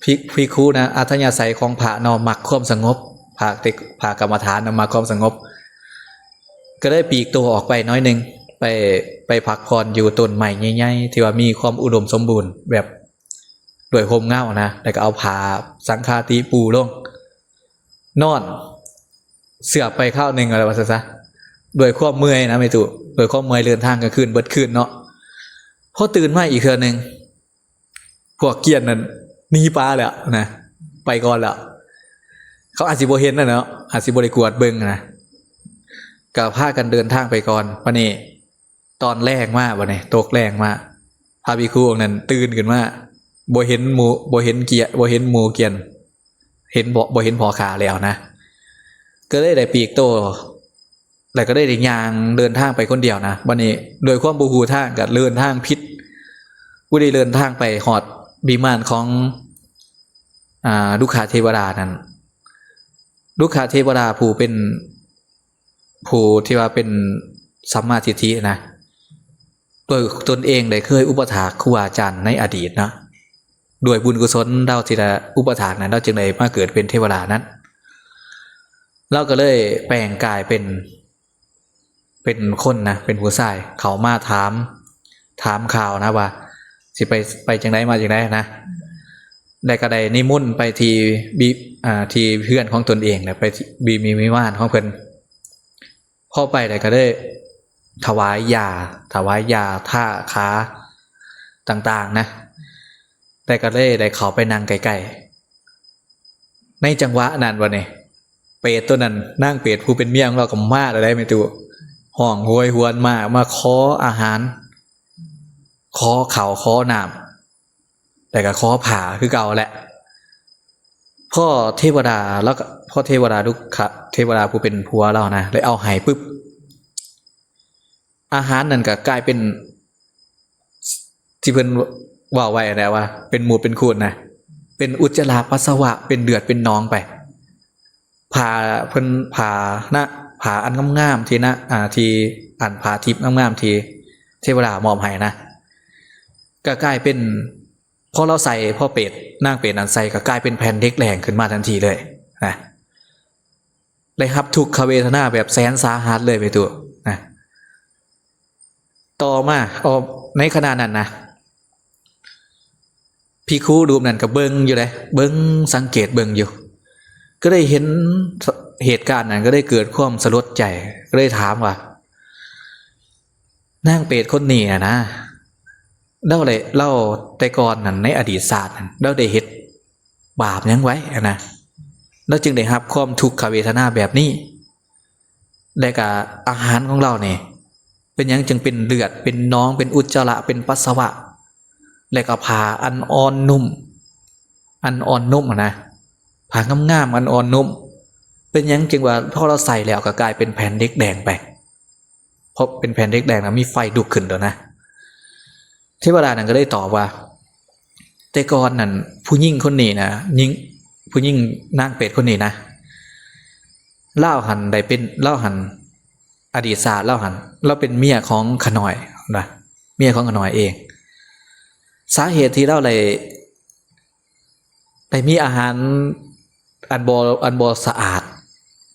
ພິ ພິກຂຸນະ ອັດທະຍາໄສຂອງພະເນາະ ມັກຄວາມສະຫງົບ, ພະເຕັກ ພະກຳມະຖານນະ ມັກຄວາມສະຫງົບ. ກໍໄດ້ປີກໂຕອອກໄປໜ້ອຍໜຶ່ງ ໄປ ໄປພັກຜ່ອນຢູ່ຕົ້ນໄມ້ໃຫຍ່ໆ ທີ່ວ່າມີຄວາມອຸດົມສົມບູນ ແບບດ້ວຍຮົ່ມເງົານະ, ແລ້ວກໍເອົາຜ້າສັງຄາຕິປູລົງ ນອນ ເຊື່ອໄປຄາວໜຶ່ງ ແລ້ວວ່າຊັ້ນຊະ ດ້ວຍຄວາມເມື່ອຍນະແມ່ຕູ້, ດ້ວຍຄວາມເມື່ອຍເດີນທາງກາງຄືນເບິດຄືນເນາະ. ພໍຕື່ນມາອີກເທື່ອໜຶ່ງ ພວກກຽນນັ້ນໜີປ່າແລ້ວນະ ໄປກ່ອນແລ້ວ. ເຂົາອາດຊິບໍ່ເຫັນນະເນາະ ອາດຊິບໍ່ໄດ້ກວດເບິ່ງນະ, ກໍພາກັນເດີນທາງໄປກ່ອນ. ບັດນີ້ ຕອນແລງມາ ບັດນີ້ຕົກແລງມາ ພະພິກຂຸອົງນັ້ນຕື່ນຂຶ້ນມາ ບໍ່ເຫັນໝູ່ ບໍ່ເຫັນກຽນ ບໍ່ເຫັນໝູ່ກຽນ ເຫັນບໍ່ ບໍ່ເຫັນພໍ່ຂ້າແລ້ວນະ. ກໍເລີຍໄດ້ປີກໂຕ ແລ້ວກໍເລີຍໄດ້ຍ່າງເດີນທາງໄປຄົນດຽວນະ. ບັດນີ້ດ້ວຍຄວາມບໍ່ຮູ້ທາງ ກໍເດີນທາງຜິດ ຜູ້ທີ່ເດີນທາງໄປຮອດວິມານຂອງ ອ່າ ລຸກຂະເທວະດານັ້ນ. ລຸກຂະເທວະດາຜູ້ເປັນ ຜູ້ທີ່ວ່າເປັນສຳມາທິດຖິນະ ໂດຍຕົນເອງໄດ້ເຄີຍອຸປະຖາກຄູອາຈານໃນອະດີດເນາະ, ດ້ວຍບຸນກຸສົນລາວທີ່ໄດ້ອຸປະຖາກນັ້ນ ລາວຈຶ່ງໄດ້ມາເກີດເປັນເທວະດານັ້ນ. ລາວກໍເລີຍແປງກາຍເປັນ ເປັນຄົນນະ ເປັນຜູ້ຊາຍ ເຂົ້າມາຖາມ ຖາມຂ່າວນະວ່າ ຊິໄປ ໄປຈັ່ງໃດມາຈັ່ງໃດນະ. ແລ້ວກໍໄດ້ນິມົນໄປທີ່ ບີ ອ່າ ທີ່ເຮືອນຂອງຕົນເອງ ແລ້ວໄປທີ່ ບີ ມີວິມານຂອງເພິ່ນ. ພໍໄປແລ້ວກໍໄດ້ຖວາຍຢາ ຖວາຍຢາ ທາ ຂາ ຕ່າງໆນະ, ແລ້ວກໍເລີຍໄດ້ເຂົ້າໄປນັ່ງໃກ້ໆ. ໃນຈັງຫວະນັ້ນບັດນີ້ ເປດຕົວນັ້ນ ນາງເປດຜູ້ເປັນເມຍຂອງລາວກໍມາແລ້ວໄດ໋ແມ່ຕູ້, ຮ້ອງໂຫຍຫວນມາ ມາຂໍອາຫານ ຂໍເຂົ້າຂໍນ້ຳ ແລ້ວກໍຂໍຜ້າຄືເກົ່າແຫຼະ. ພໍເທວະດາ ແລ້ວກໍພໍເທວະດາລຸກຂະເທວະດາຜູ້ເປັນຜົວລາວນະ ໄດ້ເອົາໃຫ້ປຶບ ອາຫານນັ້ນກໍກາຍເປັນ ທີ່ເພິ່ນເວົ້າໄວ້ຫັ້ນແຫຼະວ່າເປັນໝູດເປັນຄູນນະ, ເປັນອຸດຈະລະປັດສະວະ ເປັນເລືອດເປັນໜອງໄປ. ຜ້າເພິ່ນ ຜ້ານະ ຜ້າອັນງາມໆທີ່ນະ ອ່າ ທີ່ອັນຜ້າທິບງາມໆທີ່ເທວະດາມອບໃຫ້ນະ ກໍກາຍເປັນ ພໍລາວໃສ່ ພໍເປດ ນາງເປດນັ້ນໃສ່ ກໍກາຍເປັນແຜ່ນເຫຼັກແຫຼງຂຶ້ນມາທັນທີເລີຍນະ. ໄດ້ຮັບທຸກຂະເວທະນາແບບແສນສາຫັດເລີຍແມ່ຕູ້ນະ. ຕໍ່ມາ ອໍ ໃນຂະນະນັ້ນນະ ພິກຂຸຮູບນັ້ນກໍເບິ່ງຢູ່ເດ້ ເບິ່ງ ສັງເກດເບິ່ງຢູ່ ກໍໄດ້ເຫັນ ສ- ເຫດການນັ້ນ ກໍໄດ້ເກີດຄວາມສະຫຼົດໃຈ ກໍໄດ້ຖາມວ່າ ນາງເປດຄົນນີ້ນະນະ ລາວໄດ້ ລາວແຕ່ກ່ອນນັ້ນ ໃນອະດີດຊາດນັ້ນ ລາວໄດ້ເຮັດບາບຫຍັງໄວ້ຫັ້ນນະ ລາວຈຶ່ງໄດ້ຮັບຄວາມທຸກຂະເວທະນາແບບນີ້? ແລະກະອາຫານຂອງລາວນີ້ ເປັນຫຍັງຈຶ່ງເປັນເລືອດ ເປັນໜອງ ເປັນອຸດຈະລະ ເປັນປັດສະວະ ແລະກະຜ້າອັນອ່ອນນຸ່ມ ອັນອ່ອນນຸ່ມຫັ້ນນະ ຜ້າງາມໆ ອັນອ່ອນນຸ່ມ ເປັນຫຍັງຈຶ່ງວ່າພໍລາວໃສ່ແລ້ວກໍກາຍເປັນແຜ່ນເຫຼັກແດງໄປ? ເພາະເປັນແຜ່ນເຫຼັກແດງນະ ມີໄຟລຸກຂຶ້ນໂດດນະ. ເທວະດານັ້ນກໍໄດ້ຕອບວ່າ ແຕ່ກ່ອນນັ້ນ ຜູ້ຍິງຄົນນີ້ນະ ຍິງ ຜູ້ຍິງນາງເປດຄົນນີ້ນະ ລາວຫັ້ນໄດ້ເປັນ ລາວຫັ້ນ ອະດີດຊາດລາວຫັ້ນ ລາວເປັນເມຍຂອງຂະນ້ອຍນະ ເມຍຂອງຂະນ້ອຍເອງ. ສາເຫດທີ່ລາວໄດ້ ໄດ້ມີອາຫານ ອັນບໍ່ ອັນບໍ່ສະອາດ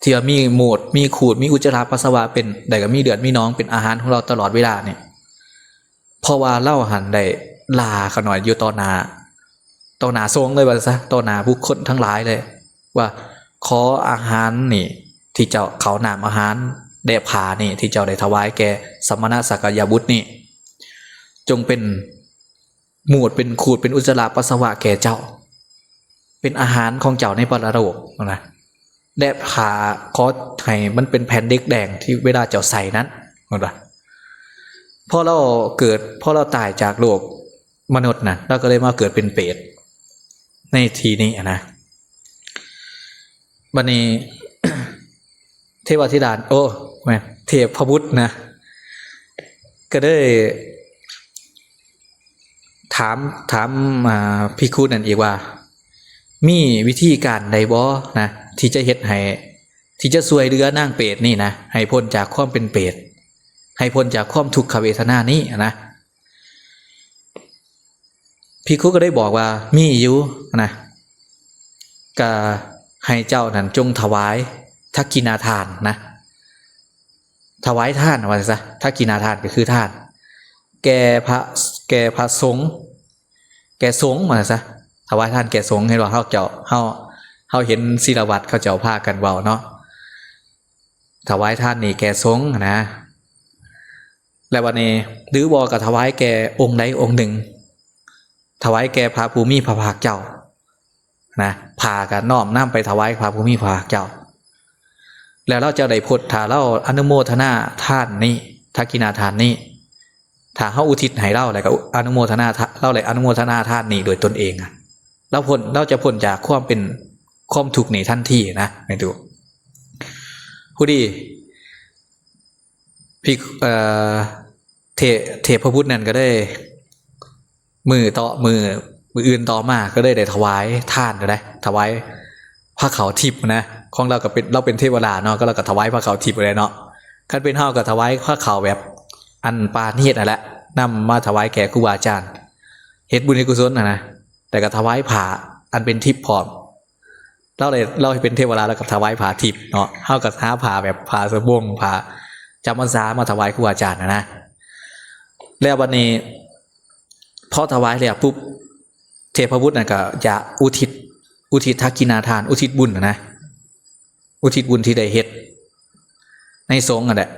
ທີ່ວ່າມີມູດ ມີຂູດ ມີອຸດຈະລະປັດສະວະ ເປັນ ແລ້ວກໍມີເລືອດມີໜອງເປັນອາຫານຂອງລາວຕະຫຼອດເວລານີ້ ເພາະວ່າລາວຫັ້ນໄດ້ລາຂະນ້ອຍຢູ່ຕໍ່ໜ້າ ຕໍ່ໜ້າສົງເລີຍວ່າຊະ ຕໍ່ໜ້າບຸກຄົນທັງຫຼາຍເລີຍ ວ່າຂໍອາຫານນີ້ ທີ່ເຈົ້າ ເຂົ້ານ້ຳອາຫານ ແລະ ຜ້ານີ້ ທີ່ເຈົ້າໄດ້ຖວາຍແກ່ສະມະນະສັກກະຍະບຸດນີ້ ຈົ່ງເປັນມູດ ເປັນຂູດ ເປັນອຸດຈະລະປັດສະວະແກ່ເຈົ້າ ເປັນອາຫານຂອງເຈົ້າໃນປະລະໂລກນະ ແລະ ຜ້າ ຂໍໃຫ້ມັນເປັນແຜ່ນເຫຼັກແດງທີ່ເວລາເຈົ້າໃສ່ນັ້ນ ເຫັນບໍ່? ພໍລາວເກີດ ພໍລາວຕາຍຈາກໂລກມະນຸດນະ ລາວກໍເລີຍມາເກີດເປັນເປດໃນທີ່ນີ້ນະ. ບັດນີ້ ເທວະທິດາ ໂອ້ ແມ່ນ ເທບພະບຸດນະ ກໍເລີຍຖາມ ຖາມ ອ່າ ພິກຂຸນັ້ນອີກວ່າ ມີວິທີການໃດບໍ່ນະ ທີ່ຈະເຮັດໃຫ້ ທີ່ຈະຊ່ວຍເຫຼືອນາງເປດນີ້ນະ ໃຫ້ພົ້ນຈາກຄວາມເປັນເປດ ໃຫ້ພົ້ນຈາກຄວາມທຸກຂະເວທະນານີ້ນະ? ພິກຂຸກໍໄດ້ບອກວ່າ ມີຢູ່ນະ ກະໃຫ້ເຈົ້ານັ້ນຈົ່ງຖວາຍທັກກິນາທານນະ ຖວາຍທານວ່າຊັ້ນຊະ ທັກກິນາທານກໍຄືທານ ແກ່ພະ ແກ່ພະສົງ ແກ່ສົງວ່າຊັ້ນຊະ ຖວາຍທານແກ່ສົງ. ເຫັນບໍ່ ເຮົາເຈົ້າ ເຮົາ ເຮົາເຫັນສິລະວັດເຂົາເຈົ້າພາກັນເວົ້າເນາະ ຖວາຍທານນີ້ແກ່ສົງນະ ແລ້ວບັດນີ້ ຫຼືບໍ່ກໍຖວາຍແກ່ອົງໃດອົງໜຶ່ງ ຖວາຍແກ່ພະຜູ້ມີພະພາກເຈົ້ານະ ຜ້າກໍນ້ອມນຳໄປຖວາຍພະຜູ້ມີພະພາກເຈົ້າ ແລ້ວລາວຈະໄດ້ພົດ ຖ້າລາວອະນຸໂມທະນາທານນີ້ ທັກກິນາທານນີ້ ຖ້າເຮົາອຸທິດໃຫ້ລາວ ແລ້ວກໍອະນຸໂມທະນາ ລາວໄດ້ອະນຸໂມທະນາທານນີ້ໂດຍຕົນເອງ ລາວພົ້ນ ລາວຈະພົ້ນຈາກຄວາມເປັນ ຄວາມທຸກນີ້ທັນທີນະ ແມ່ນຢູ່. ພໍດີ ພິກ ເອີ ເທ ເທບພະບຸດນັ້ນກໍໄດ້ ມື້ຕໍ່ ມື້ ມື້ອື່ນຕໍ່ມາກໍເລີຍໄດ້ຖວາຍທານ ໄດ້ຖວາຍພາເຂົ້າທິບນະ ຂອງລາວກໍເປັນ ລາວເປັນເທວະດາເນາະ ກໍລາວກໍຖວາຍພາເຂົ້າທິບໄດ້ເນາະ. ຄັນເປັນເຮົາກໍຖວາຍພາເຂົ້າແບບອັນປານີດຫັ້ນແຫຼະ ນຳມາຖວາຍແກ່ຄູບາອາຈານ ເຮັດບຸນເຮັດກຸສົນຫັ້ນນະ ແລ້ວກໍຖວາຍຜ້າອັນເປັນທິບພ້ອມ. ລາວໄດ້ ລາວເປັນເທວະດາ ລາວກໍຖວາຍຜ້າທິບເນາະ ເຮົາກໍຫາຜ້າແບບຜ້າສະບົງ ຜ້າຈຳພັນສາມາຖວາຍຄູອາຈານຫັ້ນນະ. ແລ້ວບັດນີ້ ພໍຖວາຍແລ້ວປຸບ ເທບພະບຸດນັ້ນກໍຈະອຸທິດ ອຸທິດທັກກິນາທານ ອຸທິດບຸນຫັ້ນນະ ອຸທິດບຸນທີ່ໄດ້ເຮັດໃນສົງຫັ້ນແຫຼະ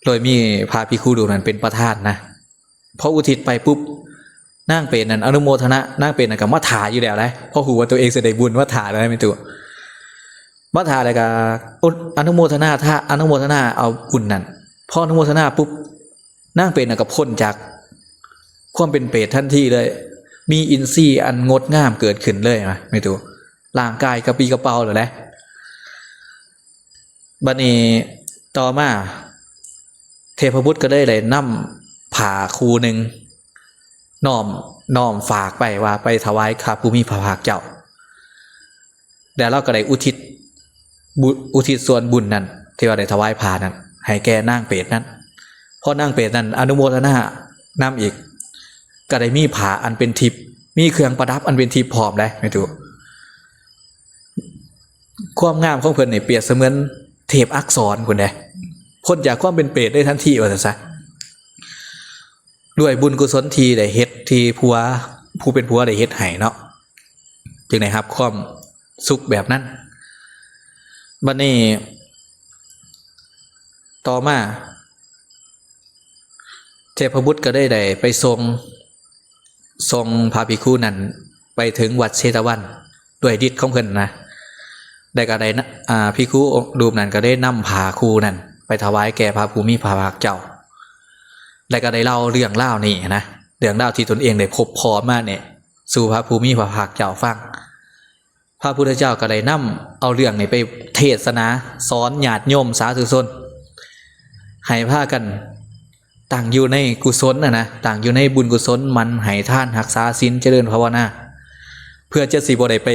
ໂດຍມີພະພິກຂຸຮູບນັ້ນເປັນປະທານນະ. ພໍອຸທິດໄປປຸບ ນາງເປດນັ້ນອະນຸໂມທະນາ ນາງເປດນັ້ນກໍມາຖ້າຢູ່ແລ້ວເດ້ ພໍຮູ້ວ່າຕົວເອງຊິໄດ້ບຸນ ມາຖ້າແລ້ວແມ່ນຕູ້ ມາຖ້າແລ້ວກໍ ອະນຸໂມທະນາ ອະນຸໂມທະນາເອົາບຸນນັ້ນ. ພໍອະນຸໂມທະນາປຸບ ນາງເປດນັ້ນກໍພົ້ນຈາກຄວາມເປັນເປດທັນທີເລີຍ ມີອິນຊີອັນງົດງາມເກີດຂຶ້ນເລີຍນະ ແມ່ນຕູ້ ຮ່າງກາຍກະປິກະເປົາແລ້ວແຫຼະ. ບັດນີ້ຕໍ່ມາ ເທບພະບຸດກໍເລີຍໄດ້ນຳຜ້າຄູ່ໜຶ່ງ ນ້ອມ ນ້ອມຝາກໄປວ່າໄປຖວາຍພະຜູ້ມີພະພາກເຈົ້າ ແລ້ວລາວກໍໄດ້ອຸທິດ ບຸ ອຸທິດສ່ວນບຸນນັ້ນ ທີ່ວ່າໄດ້ຖວາຍຜ້ານັ້ນ ໃຫ້ແກ່ນາງເປດນັ້ນ. ພໍນາງເປດນັ້ນອະນຸໂມທະນານຳອີກ ກໍໄດ້ມີຜ້າອັນເປັນທິບ ມີເຄື່ອງປະດັບອັນເປັນທິບພ້ອມເດ້ ແມ່ນຕູ້. ຄວາມງາມຂອງເພິ່ນນີ້ປຽບສະເໝືອນເທບອັກສອນພຸ້ນເດ້ ພົ້ນຈາກຄວາມເປັນເປດໄດ້ທັນທີວ່າຊັ້ນຊະ ດ້ວຍບຸນກຸສົນທີ່ໄດ້ເຮັດ ທີ່ຜົວ ຜູ້ເປັນຜົວໄດ້ເຮັດໃຫ້ເນາະ ຈຶ່ງໄດ້ຮັບຄວາມສຸກແບບນັ້ນ. ບັດນີ້ຕໍ່ມາ ເທບພະບຸດກໍໄດ້ ໄດ້ໄປສົ່ງ ສົ່ງພະພິກຂຸນັ້ນໄປເຖິງວັດເຊຕະວັນດ້ວຍລິດຂອງເພິ່ນນະ ແລ້ວກໍໄດ້ນະ ອາ ພິກຂຸຮູບນັ້ນກໍໄດ້ນຳຜ້າຄູ່ນັ້ນໄປຖວາຍແກ່ພະຜູ້ມີພະພາກເຈົ້າ ແລ້ວກໍໄດ້ເລົ່າເລື່ອງລາວນີ້ນະ ເລື່ອງລາວທີ່ຕົນເອງໄດ້ພົບພໍ້ມານີ້ ສູ່ພະຜູ້ມີພະພາກເຈົ້າຟັງ. ພະພຸດທະເຈົ້າກໍໄດ້ນຳເອົາເລື່ອງນີ້ໄປເທດສະໜາສອນຍາດໂຍມສາທຸຊົນ ໃຫ້ພາກັນຕັ້ງຢູ່ໃນກຸສົນນະ ຕັ້ງຢູ່ໃນບຸນກຸສົນ ໝັ່ນໃຫ້ທານ ຮັກສາສິນ ຈະເລີນພາວະນາ ເພື່ອຈະຊິບໍ່ໄດ້ໄປ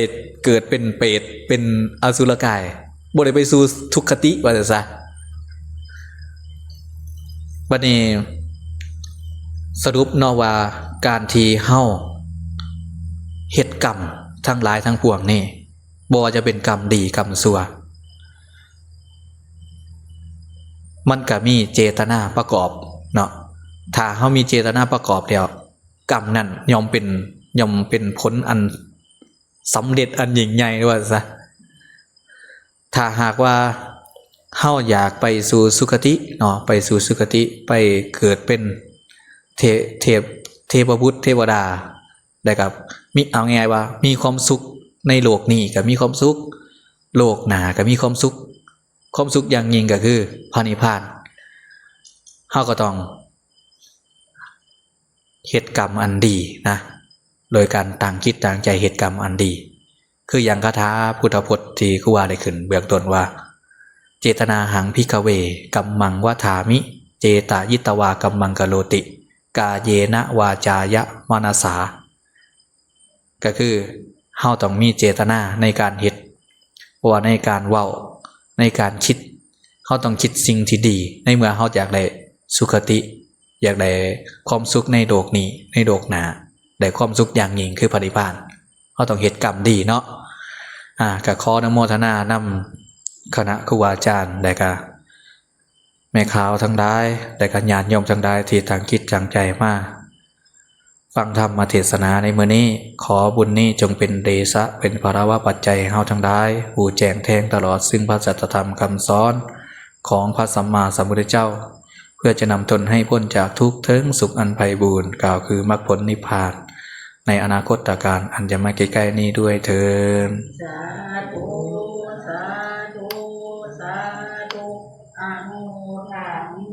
ເກີດເປັນເປດ ເປັນອະສຸລະກາຍ ບໍ່ໄດ້ໄປສູ່ທຸກຄະຕິວ່າຊັ້ນຊະ. ບັດນີ້ສະຫຼຸບເນາະວ່າ ການທີ່ເຮົາເຮັດກຳທັງຫຼາຍທັງປວງນີ້ ບໍ່ວ່າຈະເປັນກຳດີກຳຊົ່ວ ມັນກະມີເຈຕະນາປະກອບເນາະ. ຖ້າເຮົາມີເຈຕະນາປະກອບແລ້ວ ກຳນັ້ນຍ່ອມເປັນ ຍ່ອມເປັນຜົນອັນສຳເລັດອັນຍິ່ງໃຫຍ່ວ່າຊະ. ຖ້າຫາກວ່າເຮົາຢາກໄປສູ່ສຸຄະຕິເນາະ ໄປສູ່ສຸຄະຕິ ໄປເກີດເປັນເທ ເທບ ເທວະບຸດເທວະດາ ແລ້ວກໍມີ ເອົາງ່າຍໆວ່າມີຄວາມສຸກໃນໂລກນີ້ກໍມີຄວາມສຸກ ໂລກໜ້າກໍມີຄວາມສຸກ ຄວາມສຸກຢ່າງຍິ່ງກໍຄືພະນິບພານ ເຮົາກໍຕ້ອງເຮັດກຳອັນດີນະ ໂດຍການຕັ້ງຈິດຕັ້ງໃຈເຮັດກຳອັນດີ ຄືຢ່າງຄາຖາພຸດທະພົດທີ່ຄູບາໄດ້ຂຶ້ນເບື້ອງຕົ້ນວ່າ ເຈຕະນາຫັງ ພິກຂະເວ ກຳມັງ ວັດຖາມິ ເຈຕະຍິດຕະວາ ກຳມັງ ກະໂຣຕິ ກາເຍນະ ວາຈາຍະ ມະນະສາ ກໍຄືເຮົາຕ້ອງມີເຈຕະນາໃນການເຮັດ ບໍ່ວ່າໃນການເວົ້າ ໃນການຄິດ ເຮົາຕ້ອງຄິດສິ່ງທີ່ດີ ໃນເມື່ອເຮົາຢາກໄດ້ສຸຄະຕິ ຢາກໄດ້ຄວາມສຸກໃນໂລກນີ້ ໃນໂລກໜ້າ ໄດ້ຄວາມສຸກຢ່າງຍິ່ງຄືພະນິບພານ ເຮົາຕ້ອງເຮັດກຳດີເນາະ. ອາ ກໍຂໍອະນຸໂມທະນານຳຄະນະຄູບາອາຈານ ແລະກະແມ່ຂາວທັງຫຼາຍ ແລະກະຍາດໂຍມທັງຫຼາຍທີ່ຕັ້ງຈິດຕັ້ງໃຈມາ ຟັງທຳມະເທດສະໜາໃນມື້ນີ້ ຂໍບຸນນີ້ຈົ່ງເປັນເດຊະ ເປັນພະລາວະປັດໄຈໃຫ້ເຮົາທັງຫຼາຍ ຮູ້ແຈ້ງແທງຕະຫຼອດຊຶ່ງພະສັດທະທຳຄຳສອນຂອງພະສຳມາສຳພຸດທະເຈົ້າ ເພື່ອຈະນຳຕົນໃຫ້ພົ້ນຈາກທຸກ ເຖິງສຸກອັນໄພບູນ ກ່າວຄືມັກຜົນນິບພານ ໃນອະນາຄົດຕະການອັນຈະມາໃກ້ໆນີ້ດ້ວຍເທີ້ນ. ສາທຸ ສາທຸ ສາທຸ ອະນຸໂມທາມິ